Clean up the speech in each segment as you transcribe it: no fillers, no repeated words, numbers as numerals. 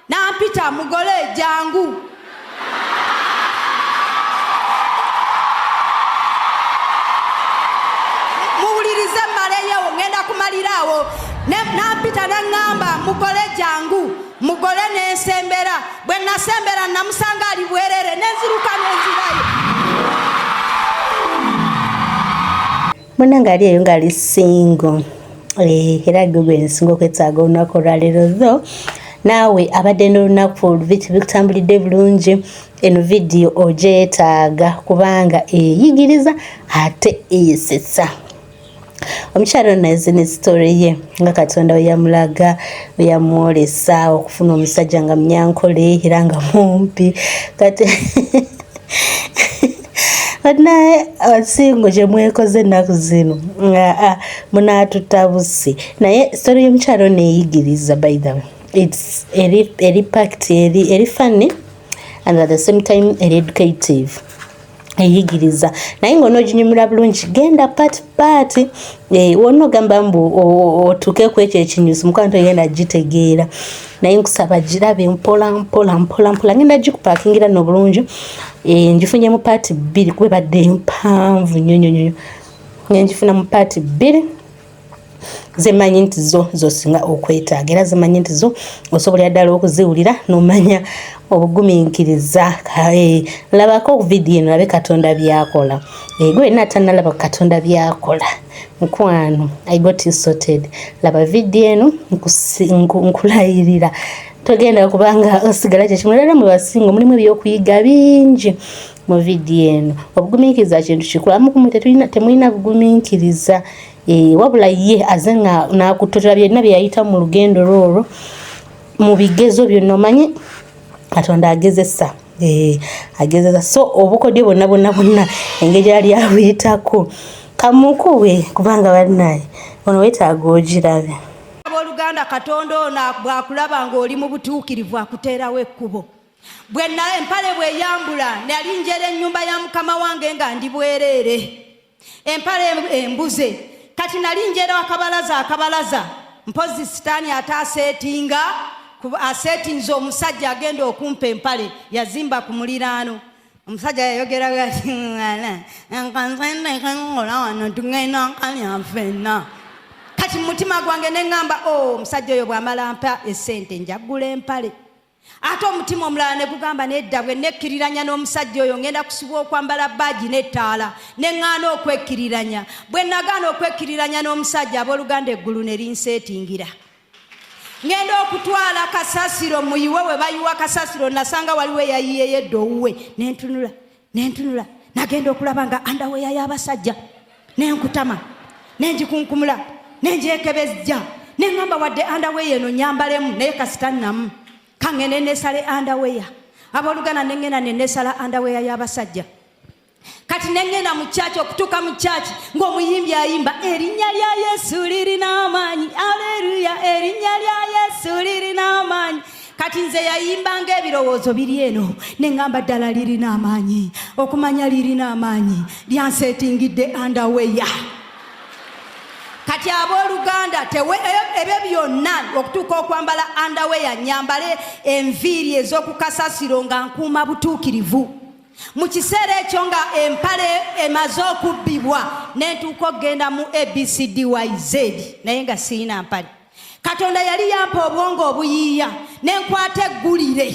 Nampita, mugole jangu. Muwulirize mmaleyo, ŋŋenda kumaliraawo. Nampita naŋŋamba, mugole jangu. Mugole nensembera. Bwe nasembera namusanga ali bwerere, nenziruka nenzirayo. Munange ali eyo ng'ali single, era gwe gwe nsinga okwetaaga olunaku olwaleero. Tho naawe abadde n'olunaku olubi, tebikutambulidde bulungi, eno vidiyo ogyetaaga kubanga eyigiriza ate esesa. Omukyala ono naze ne story ye nga Katonda we yamulaga, we yamwolesa okufuna omusajja nga munyankole era nga mumpi. Kati banaye abasingo kyemwekoze ennaku zino, aa munaatutabusi. Naye story y'omukyala ono eyigiriza. By the way, it's eri packed, eri funny and at the same time eri educative, eyigiriza. Naye ng'onooginyumira bulungi, genda part part. Wonna ogamba mbu otuuke ku ekyo ekinyusi, mukwano, togenda gitegeera. Naye nkusaba girabe mpola mpola mpola mpola. Ngenda gikupakingira nno bulungi. Ngifunye mu part bbiri kuba ebadde mpanvu nnyo nnyo nnyo. Ngengifuna mu part bbiri zemanyi nti zo zosinga okwetaaga, era zemanyi nti zo osobolera ddala okuziwulira n'omanya obugumiikiriza. Labako vidiyo eno, labe Katonda byakola. Gwe wenna atannalaba Katonda byakola, mukwano, I got you sorted. Laba vidiyo eno, nkulayirira togenda kubanga osigala kyekimu. Era mwe basinga mulimu ebyokuyiga bingi mu vidiyo eno. Obugumiikiriza kintu kikulu. Amukumwe temulina bugumiikiriza. Wabula ye aze nga n'akutotera byonna bye yayita mu lugendo lwolwo, mu bigezo byonna. Omanyi Katonda agezesa, agezesa. So obukodyo bwonna bwonna bwonna engeri yali abuyitako, kamukuwe, kubanga bannaye ono weetaaga ogirabe. Abooluganda, Katonda ono bw'akulaba ng'oli mu butuukirivu, akuteerawo ekkubo. Bwe na empale bweyambula, nali njera ennyumba ya mukama wange nga ndi bwereere, empale embuze. Kati nali njera akabalaza akabalaza, mpozi Sitaani ate aseetinga aseetinze omusajja agenda okumpa empale. Yazimba ku muliraano. Omusajja yayogera ati, "Nkansendekengola wano, tugenda nkalya ffenna." Kati mu mutima gwange ne ŋŋamba, o omusajja oyo bw'amala mpa essente, njaggula empale. Ate omutima omulala ne gugamba, nedda, bwe nekkiriranya n'omusajja oyo, ngenda kusibwa okwambala baagi n'ettaala. Ne ŋŋaana okwekkiriranya. Bwe nagaana okwekkiriranya n'omusajja, abooluganda, eggulu ne linseetingira. Ŋŋenda okutwala kasasiro muyiwe we bayiwa kasasiro, nasanga waliwo eyayiyeyo edda owuwe. Nentunula, nentunula, nagenda okulaba nga underwear y'abasajja. Nenkutama, nengikunkumula, nengyekebejja, neŋŋamba, wadde underwear eno nyambalemu, naye kasita nnamu, kaŋŋende nesale underwear. Abooluganda, neŋŋenda nenesala underwear y'abasajja. Kati neŋŋenda mu kyaki. Okutuuka mu kyaki ng'omuyimbi ayimba, "Erinnya lya Yesu lirina amaanyi, aleluya, erinnya lya Yesu lirina amaanyi." Kati nze yayimbanga, ebirowoozo biri eno. Neŋŋamba, ddala lirina amaanyi? Okumanya lirina amaanyi, lyanseetingidde underwear. Kati abooluganda, ebyo byonna okutuuka okwambala underwear, nyambale enviiri ez'okukasasiro, nga nkuuma butuukirivu. Mu kiseera ekyo nga empale emaze okubbibwa, nentuuka okugenda mu ABCDYZ, naye nga sirina mpale. Katonda yali yampa obwongo obuyiiya. Nenkwata eggulire,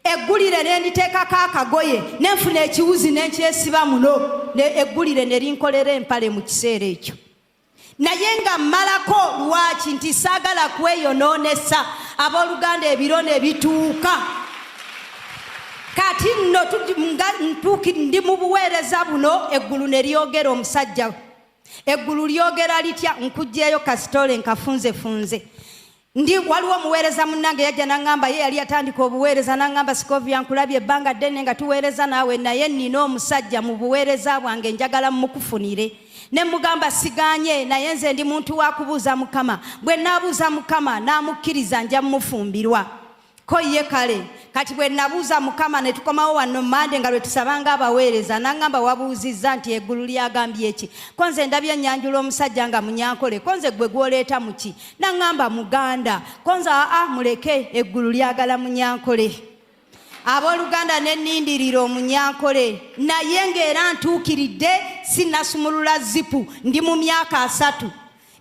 eggulire nenditeekako akagoye, nenfuna ekiwuzi nenkyesiba muno, eggulire ne linkolera empale mu kiseera ekyo. Naye nga mmalako. Lwaki? Nti saagala kweyonoonesa. Abooluganda, ebiro ne bituuka. Kati nno ndi mu buweereza buno, eggulu ne lyogera. Omusajja, eggulu lyogera litya? Nkugjeyo kasitole nkafunzefunze. Ndi waliwo omuweereza munnange yajja naŋŋamba, ye yali yatandika obuweereza, naŋŋamba, "Sikovia, nkulabye ebbanga ddene nga tuweereza naawe, naye nnina omusajja mu buweereza bwange, njagala mukufunire." Ne mugamba, "Siganye, naye nze ndi muntu wa kubuuza Mukama. Bwe naabuuza Mukama n'amukkiriza, nja mmufumbirwa." Ko ye, "Kale." Kati bwe nabuuza Mukama ne tukomawo wano Mande nga lwe tusabanga abaweereza, n'aŋŋamba wabuuzizza nti eggulu lyagambye ki? Ko nze ndabye nnyanjula omusajja nga Munyankole, ko nze ggwe gw'oleeta muki? N'aŋŋamba Muganda. Ko nze aa muleke, eggulu lyagala Munyankole. Abooluganda ne nnindirira Omunyankole, naye ng'era ntuukiridde, sinnasumulula zipu, ndi mu myaka 30.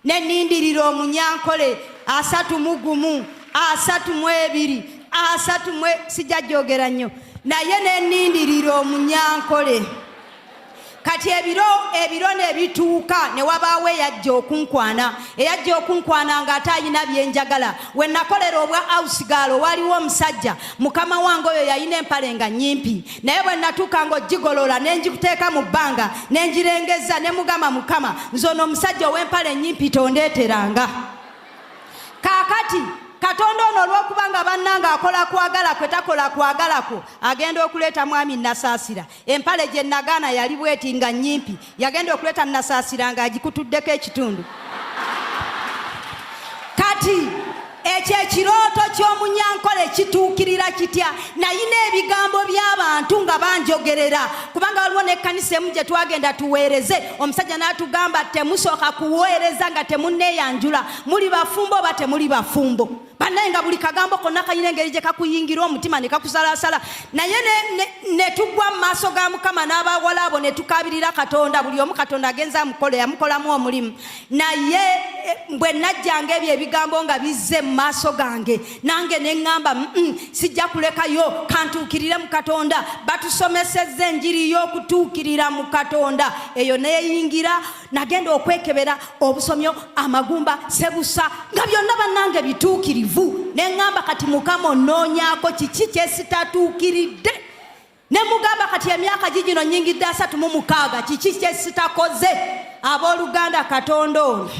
Ne nnindirira Omunyankole 31, 32, 30 mu, sijja gyogera nnyo, naye ne nnindirira Omunyankole. Kati ebiro ne bituuka, ne wabaawo eyajja okunkwana, eyajja okunkwana ng'ate ayina bye njagala. We nakolera obwa house girl, waliwo omusajja mukama wange oyo yalina empale nga nnyimpi, naye bwe natuuka ng'ogigolola ne ngikuteeka mu bbanga ne ngirengeza, ne mugamba, Mukama, nze ono omusajja ow'empale ennyimpi tondeeteranga. Kaakati Katonda ono, olw'okuba nga bannange akola kwagala kwe, takola kwagala kwo, agenda okuleeta mwami Nasaasira. Empale gye nagaana yali bweti nga nnyimpi, yagenda okuleeta Nasaasira ng'agikutuddeko ekitundu. Kati ekyo ekirooto ky'Omunyankole kituukirira kitya? Nayina ebigambo by'abantu nga banjogerera, kubanga waliwo n'ekkanisa emu gye twagenda tuweereze, omusajja n'atugamba, temusooka kuweereza nga temunneeyanjula, muli bafumbo oba temuli bafumbo? Bannaye, nga buli kagambo konna kalina engeri gye kakuyingira omutima ne kakusalasala. Naye ne tugwa mu maaso ga Mukama n'abawala abo ne tukabirira Katonda. Buli omu Katonda agenza amukole, yamukolamu omulimu. Naye bwe najjanga ebyo ebigambo nga bizze mu maaso gange, nange ne ŋŋamba, sijja kulekayo, kantuukirire mu Katonda. Batusomesezza enjiri y'okutuukirira mu Katonda, eyo neeyingira. Nagenda okwekebera obusomyo, amagumba, sebusa, nga byonna bannange bituukirivu. Ne ŋŋamba, kati Mukama, onoonyaako kiki kyesitatuukiridde? Ne mugamba, kati emyaka gigino nyingidde 36, kiki kyesitakoze? Abooluganda, Katonda ono,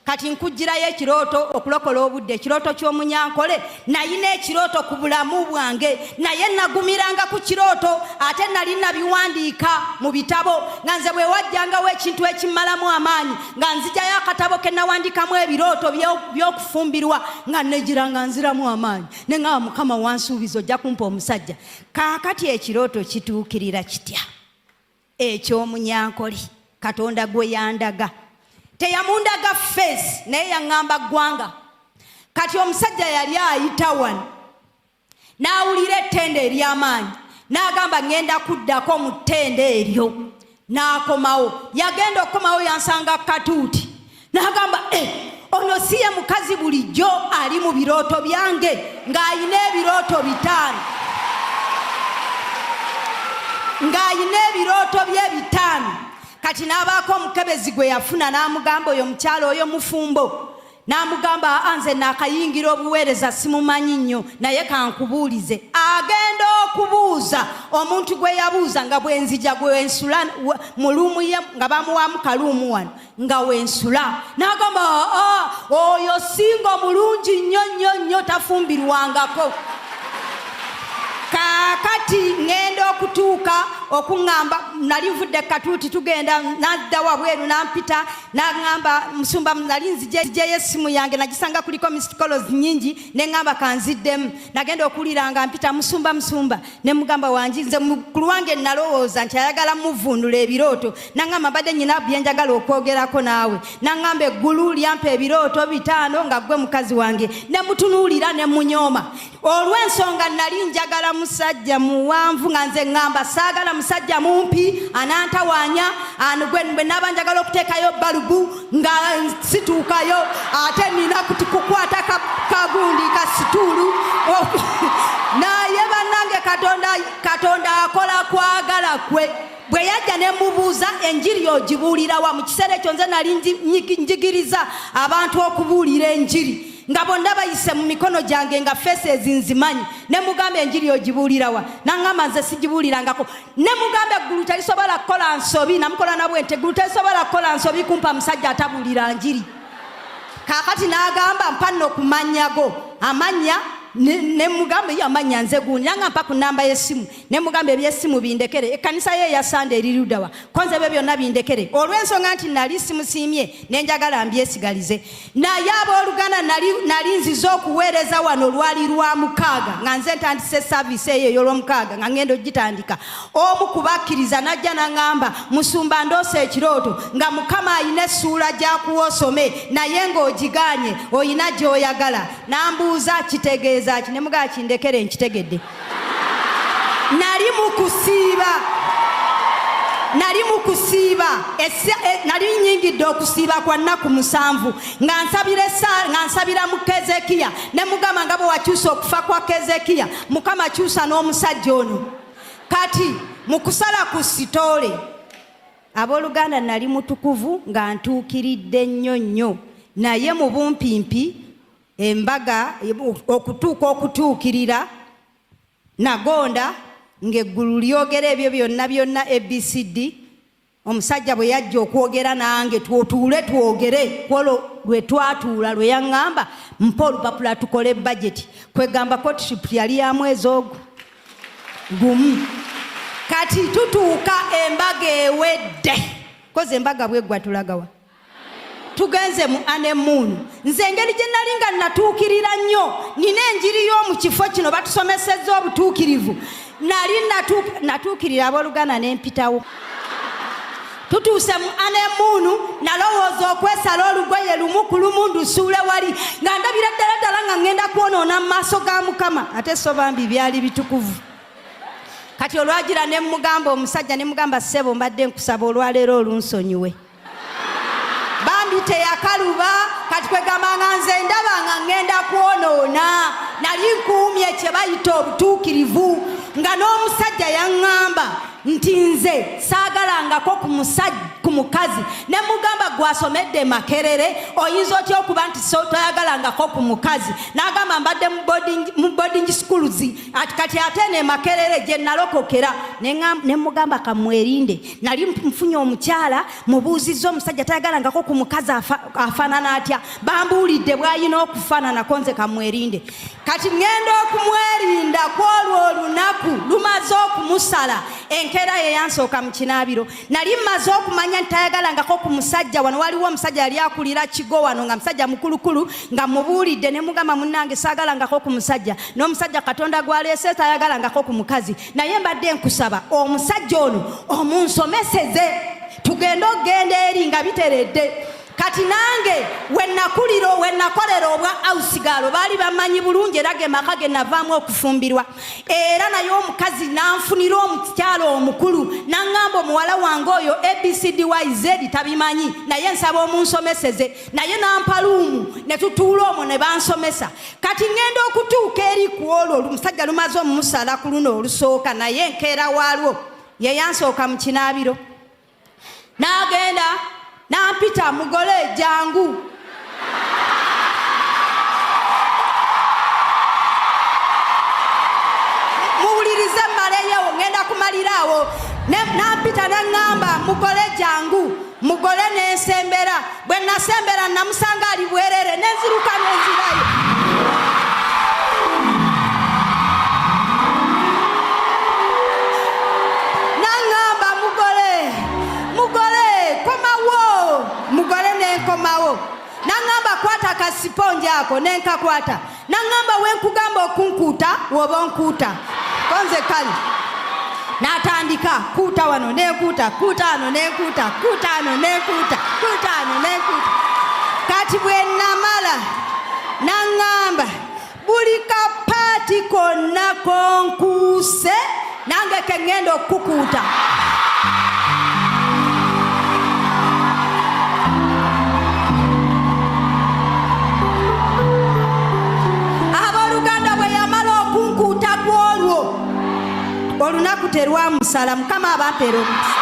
kati nkugirayo ekirooto okulokola obudde, ekirooto ky'Omunyankole. Nayina ekirooto ku bulamu bwange, naye nagumiranga ku kirooto, ate nali nabiwandiika mu bitabo, nga nze bwe wajjangawo ekintu ekimalamu amaanyi, nga nzijayo akatabo ke nawandiikamu ebirooto by'okufumbirwa, nga negira nga nziramu amaanyi, ne ngamba, Mukama, wansuubiza ojja kumpa omusajja. Kaakati ekirooto kituukirira kitya eky'Omunyankole? Katonda gwe yandaga teyamundaga face, naye yaŋŋamba ggwanga. Kati omusajja yali ayita wano n'awulira ettendo ery'amaanyi, n'agamba, ŋŋenda kuddako mu ttendo eryo. N'akomawo. Yagenda okukomawo, yansanga katuuti, n'agamba, eh, ono si ye mukazi bulijjo ali mu birooto byange, ng'ayina ebirooto 5, ng'ayina ebirooto bye 5. Kati n'abaako omukebezi gwe yafuna, n'amugamba, oyo mukyalo oyo mufumbo? N'amugamba, aa, nze naakayingira obuweereza, simumanyi nnyo, naye kankubuulize. Agenda okubuuza omuntu gwe yabuuza, nga bwenzija gwensula mu room ye, nga bamuwamu ka room wano nga wensula, n'agamba, aa, oyo singa omulungi nnyo nnyo nnyo, tafumbirwangako. Kaakati ŋŋenda okutuuka okuŋŋamba, nali nvudde katuuti, tugenda, nadda wabweru, nampita, naŋŋamba, musumba, nali nzijeyo essimu yange, nagisanga kuliko missed calls nnyingi, ne ŋŋamba kanziddemu. Nagenda okuwulira nga mpita, musumba, musumba. Ne mugamba, wangi. Nze ku lwange nalowooza nti ayagala muvvuunula ebirooto. Naŋŋamba, mbadde nyina byenjagala okwogerako naawe. Naŋŋamba, eggulu lyampa ebirooto 5 nga ggwe mukazi wange. Ne mutunuulira ne munyooma, olw'ensonga nali njagala musajja muwanvu, nga nze ŋŋamba saagala musajja mumpi anantawaanya, bwe naaba njagala okuteekayo balubu nga situukayo, ate nina kukwata kagundi ka stool. Naye bannange, Katonda akola kwagala kwe. Bwe yajja ne mubuuza, enjiri ogibuulirawa? Mu kiseera ekyo nze nali njigiriza abantu okubuulira enjiri, nga bonna bayise mu mikono gyange, nga faces nzimanyi. Ne mugamba, enjiri ogibuulirawa? Naŋŋamba, nze sigibuulirangako. Ne mugamba, eggulu terisobola kukola nsobi. Namukola nabwe nti, eggulu terisobola kukola nsobi kumpa musajja atabuulira njiri. Kaakati n'agamba, mpa nno ku mannya go, amannya. Ne mugamba ye amannya nze gundi, nanga mpa ku namba y'essimu. Ne mugamba eby'essimu bindekere, ekkanisa ye eya Sande eri luddawa, ko nze ebyo byonna bindekere, olw'ensonga nti nali simusiimye ne njagala mbyesigalize. Naye abooluganda, nali nzize okuweereza wano, lwali lwa mukaaga nga nze ntandise service eyo ey'olwomukaaga, nga ngenda ogitandika. Omu ku bakkiriza n'ajja n'aŋŋamba, "Musumba, ndoose ekirooto nga Mukama ayina essuula gy'akuwa osome, naye ng'ogigaanye, oyina gy'oyagala." N'ambuuza kitegeeza ki. Ne mugamba kindekere, nkitegedde. Nali mu kusiiba, nali nyingidde okusiiba kwa nnaku 7 nga nsabira mu Kezekiya. Ne mugamba nga bwe wakyusa okufa kwa Kezekiya, Mukama kyusa n'omusajja ono. Kati mu kusala ku story, abooluganda, nali mutukuvu nga ntuukiridde nnyo nnyo, naye mu bumpimpi embaga okutuuka okutuukirira nagonda ng'eggulu lyogera ebyo byonna byonna ABCD. Omusajja bwe yajja okwogera nange, tutuule twogere, kwolwo lwe twatuula lwe yaŋŋamba mpa olupapula tukole budget. Kwegamba courtship yali ya mwezi ogwo gumu. Kati tutuuka embaga ewedde, koze embaga bweggwa tulagawa? Tugenze mu honeymoon. Nze engeri gye nali nga natuukirira nnyo, nina enjiri y'omu kifo kino batusomesezza obutuukirivu, nali natuukirira abooluganda n'empitawo. Tutuuse mu honeymoon, nalowooza okwesala olugoye lumu ku lumu ndusuule wali, nga ndabira ddala ddala nga ŋŋenda kwonoona mu maaso ga Mukama, ate so bambi byali bitukuvu. Kati olwagira ne mugamba omusajja, ne mugamba, "Ssebo, mbadde nkusaba olwaleero olunsonyiwe." Bambi teyakaluba. Kati kwegamba nga nze ndaba nga ŋŋenda kwonoona, nali nkuumye kye bayita obutuukirivu, nga n'omusajja yaŋŋamba nti nze saagalangako ku mukazi. Ne mugamba, "Gwasomedde Makerere, oyinza otya okuba nti so toyagalangako ku mukazi?" N'agamba, "Mbadde mu boarding schools." Ati kati ate ne Makerere gye nalokokera. Ne mugamba kamwerinde, nali nfunye omukyala, mubuuzizza omusajja tayagalangako ku mukazi afaanana atya, bambuulidde bw'alina okufaananako, nze kamwerinde. Kati ŋŋenda okumwerinda kwolwo olunaku lumaze okumusala, enkeera ye yansooka mu kinaabiro. Nali mmaze okumanya nti tayagalangako ku musajja. Wano waliwo omusajja yali akulira kigo wano, nga musajja mukulukulu, nga mubuulidde ne mugamba, "Munnange, saagalangako ku musajja, n'omusajja Katonda gwaleese tayagalangako ku mukazi, naye mbadde nkusaba omusajja ono omunsomeseze, tugende okugenda eri nga biteredde." Kati nange wenakulira, wenakolera obwa house girl, baali bamanyi bulungi, era ge maka ge navaamu okufumbirwa. Era naye omukazi nanfunira omukyalo omukulu, naŋŋamba, "Omuwala wange oyo ABCDYZ tabimanyi, naye nsaba omunsomeseze." Naye nampa room ne tutuula omwo ne bansomesa. Kati ŋŋenda okutuuka eri ku olwo omusajja lumaze omumusala ku luno olusooka, naye enkeera waalwo ye yansooka mu kinaabiro, n'agenda n'ampita, "Mugole, jangu." Muwulirize mmaleyo, ŋŋenda kumaliraawo. N'ampita n'aŋŋamba, "Mugole, jangu." Mugole n'ensembera. Bwe nasembera namusanga ali bwerere, nenziruka nenzirayo. Naŋŋamba, "Mugole, mugole, komawo." Mugole nenkomawo. Naŋŋamba, "Kwata akasiponja ako." Nenkakwata. Naŋŋamba, "Wenkugamba okunkuuta, woba onkuuta." Konze kale n'atandika kuuta wano nenkuuta, kuuta wano nenkuuta, kuuta wano nenkuuta, kuuta wano nenkuuta. Kati bwe namala naŋŋamba, "Buli ka part konna konkuuse, nange keŋŋenda okukukuuta." Abooluganda, bwe yamala okunkuuta ku olwo olunaku terwamusala. Mukama abampeera omukisa.